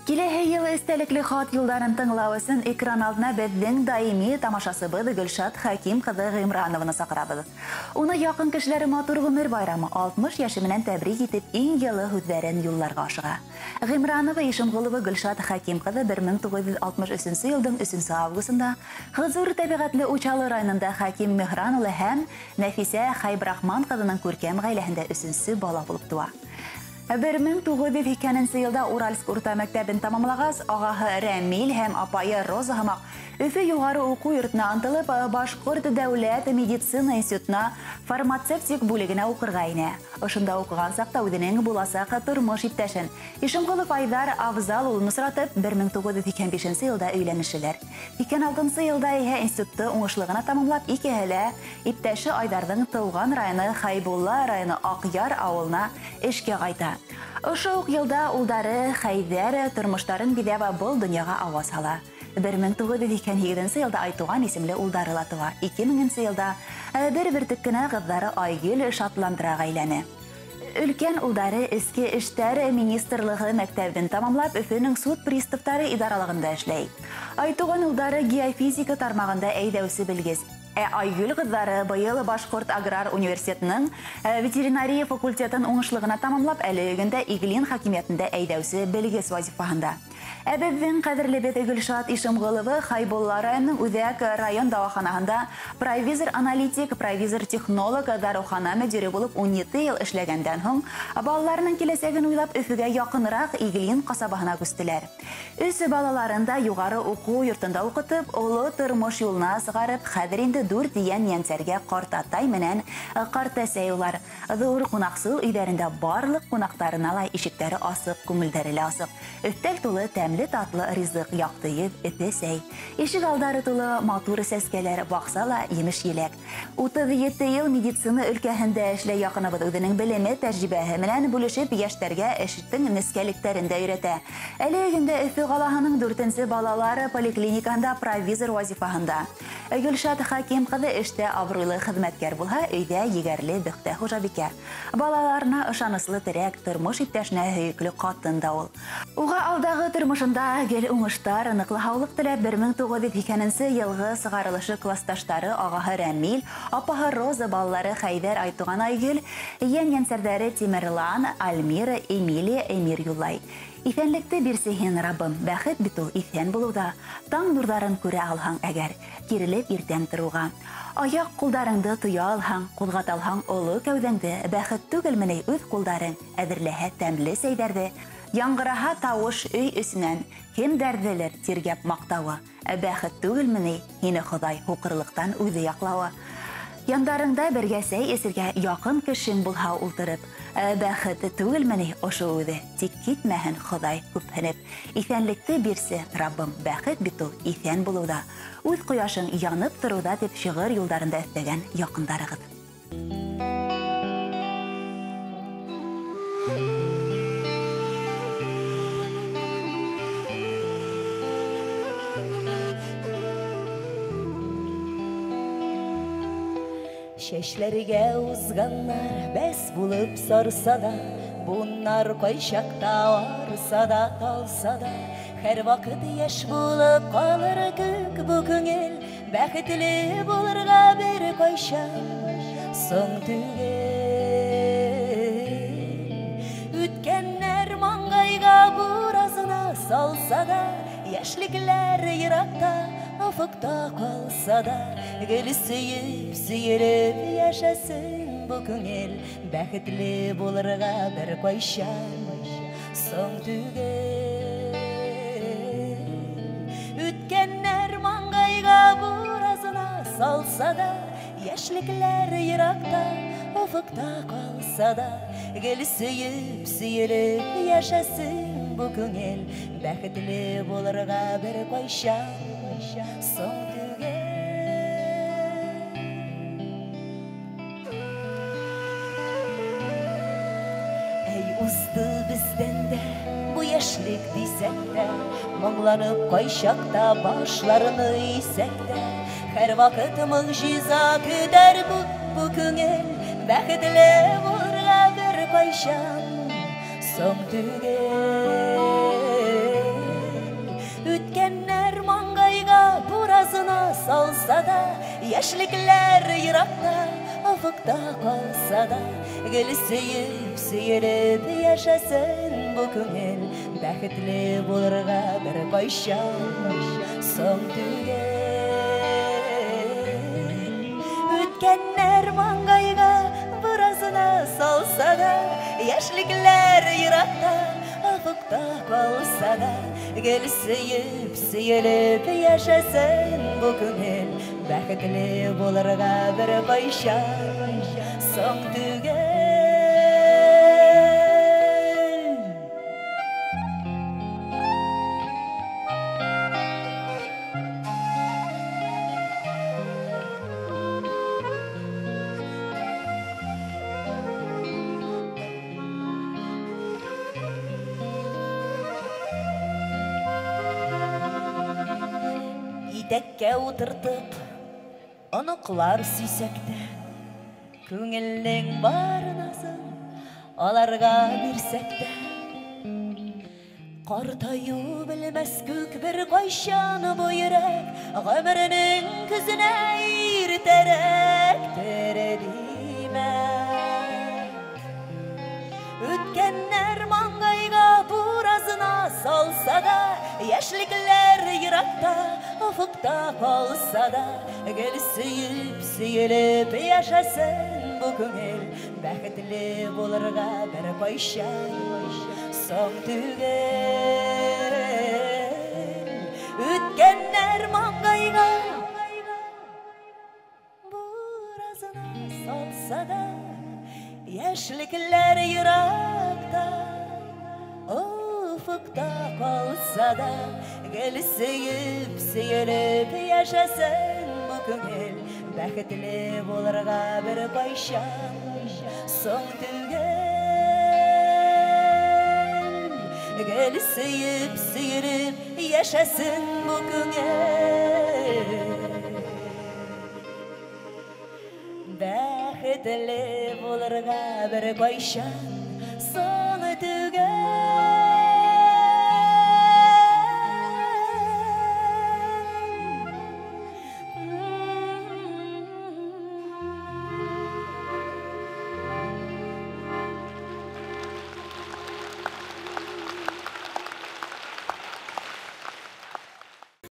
Киләһе йыл эстәлекле хат юлдарын тыңлау өсөн экран алдына беҙҙең даими тамашасыбыҙ Гөлшат Хәким ҡыҙы Ғимранованы саҡырабыҙ. Уны яҡын кешеләре матур ғүмер байрамы 60 йәше менән тәбрик итеп иң йылы һүҙҙәрен юлларға ашыға. Ғимранова Ишемғолова Гөлшат Хәким ҡыҙы 1963 йылдың 3 августында хозур тәбиғәтле Учалы районында Хәким Миһран улы һәм Нәфисә Хәйбрахман ҡыҙының күркәм ғаиләһендә 3-нсе бала булып тыуа. 1902 йылда Уральск урта мәктәбен тамамлағас, ағаһы Рәмил һәм апайы Роза һымаҡ Өфө юғары уҡыу йортона ынтылып, Башҡорт дәүләт медицина институтына фармацевтик бүлегенә уҡырға инә. Ошонда уҡыған саҡта үҙенең буласаҡ тормош иптәшен Ишемғолов Айҙар Афзал улын осратып, 1985 йылда өйләнешәләр. 86 йылда иһә институтты уңышлы ғына тамамлап, икеһе лә иптәше Айҙарҙың тыуған районы Хәйбулла районы Аҡъяр ауылына эшкә ҡайта. Ошо уҡ йылда улдары Хәйҙәр тормоштарын биҙәп был донъяға ауаз һала. 1988 йылда Айтуған исемле улдары ла тыуа. 2000 йылда бер бөртөк кенә ҡыҙҙары Айгөл шатландыра ғаиләне. Өлкән улдары Эске эштәр министрлығы мәктәбен тамамлап, Өфөнөң суд приставтары идаралығында эшләй. Айтуған улдары геофизика тармағында әйҙәүсе белгес. Айгөл ҡыҙҙары быйыл Башҡорт аграр университетының ветеринария факультетын уңышлы ғына тамамлап, әле көндә Иглин хакимиәтендә әйҙәүсе белгес вазифаһында. Ә беҙҙең ҡәҙерлебеҙ Гөлшат Ишемғолова Хәйбулла районының үҙәк район дауаханаһында провизор-аналитик, провизор-технолог, дарыухана мөдире булып 17 йыл эшләгәндән һуң балаларының киләсәген уйлап Өфөгә яҡыныраҡ Иглин ҡасабаһына күстеләр. Өс балаларын да юғары уҡыу йортонда уҡытып, оло тормош юлына сығарып, хәҙер инде 4 йән йәнсәргә ҡартатай менән ҡартәсәй улар. Ҙур ҡунаҡсыл өйҙәрендә барлыҡ ҡунаҡтарына ла ишектәре асыҡ, күңелдәре лә асыҡ. Өҫтәл тулы тәмле татлы ризыҡ, яҡты йөҙ, эҫе сәй. Ишек алдары тулы матур сәскәләр, баҡса ла емеш еләк. 37 йыл медицина өлкәһендә эшләй яҡыныбыҙ үҙенең белеме, тәжрибәһе менән бүлешеп, йәштәргә эштең нескәлектәрен дә өйрәтә. Әле көндә Өфө ҡалаһының 4-нсе балалары поликлиникаһында провизор вазифаһында. Гөлшат Хәким ҡыҙы эштә абруйлы хеҙмәткәр булһа, өйҙә егәрле бөхтә хужабикә. Балаларына ышаныслы терәк, тормош иптәшенә һөйөклө ҡатын да ул. Уға алдағы тормошонда гел уңыштар, ныҡлы һаулыҡ теләп 1980 йылғы сығарылышы класташтары ағаһы Рәмил, апаһы Роза, балалары Хәйҙәр, Айтуған, Айгөл, йән-йәнсәрҙәре Тимерлан, Альмира, Эмилия, Эмир юллай. Иҫәнлекте бирсе һин, Раббым, бәхет бит ул иҫән булыуҙа. Таң нурҙарын күрә алһаң әгәр, кирелеп иртән тороуға. Аяҡ ҡулдарыңды тоя алһаң, ҡуҙғата алһаң оло кәүҙәңде, бәхет түгелме ни үҙ ҡулдарың әҙерләһә тәмле сәйҙәрҙе. Яңғыраһа тауыш өй эсенән, кемдәрҙелер тиргәп маҡтауы. Бәхет түгелме ни һине Хоҙай һуҡырлыҡтан үҙе яҡлауы. Яндарыңда бергә сәй эсергә яҡын кешең булһа ултырып, бәхет түгелме ни ошо үҙе, тик китмәһен Хоҙай күпһенеп. Иҫәнлекте бирсе, Раббым, бәхет бит ул иҫән булыуҙа, үҙ ҡояшың янып тороуҙа, тип шиғыр юлдарында өҫтәгән яҡындарығыҙ. Чәчләргә узганнар бәс булып сарса да, буннар кайчакта арса да, талса да, һәр вакыт яшь булып калыр күк бу күңел, бәхетле булырга бер кайчан соң түгел. Үткәннәр маңгайга буразына салса да, яшьлекләр еракта офоҡта ҡалса да, гел сөйөп, сөйөлөп йәшәсен бу күңел, бәхетле булырға бер ҡайшан соң түгел. Үткәннәр маңгайға буразына салса да, йәшлекләр еракта офоҡта ҡалса да, гел сөйөп, сөйөлөп йәшәсен бу күңел, бәхетле булырға бер ҡайшан соң түгел. Әй узды бездән дә бу яшьлек дисәк тә, моңланып кайчакта башларны исәк тә, һәр вакыт могҗиза көтәр бу күңел, бәхетле булырга бер кайчан соң түгел. Яшьлекләр еракта, офыкта калса да, гел сөеп, сөелеп яшәсен бу күңел. Бәхетле булырга бер кайчан соң түгел. Үткәннәр маңгайга буразына салса да, яшьлекләр еракта, офыкта калса да, гел сөеп, сөелеп яшәсен бу күңел. Бәхетле булырга бер кайчан соң түгел. Итәккә утыртып, оныклар сөйсәк тә, күңелнең бар назын аларга бирсәк тә, картаю белмәс күк бер кайчан бу йөрәк гомеренең көзенә иртәрәк тере димәк. Үткәннәр маңгайга буразына салса да, яшьлекләр еракта, офыкта калса да, гел сөеп, сөелеп яшәсен бу күңел. Бәхетле булырга бер кайчан соң түгел. Үткәннәр маңгайга буразына салса да, яшьлекләр еракта, офыкта калса да, гел сөеп, сөелеп яшәсен бу күңел. Бәхетле булырга бер кайчан соң түгел. Гел сөеп, сөелеп яшәсен бу күңел. Бәхетле булырга бер кайчан соң түгел.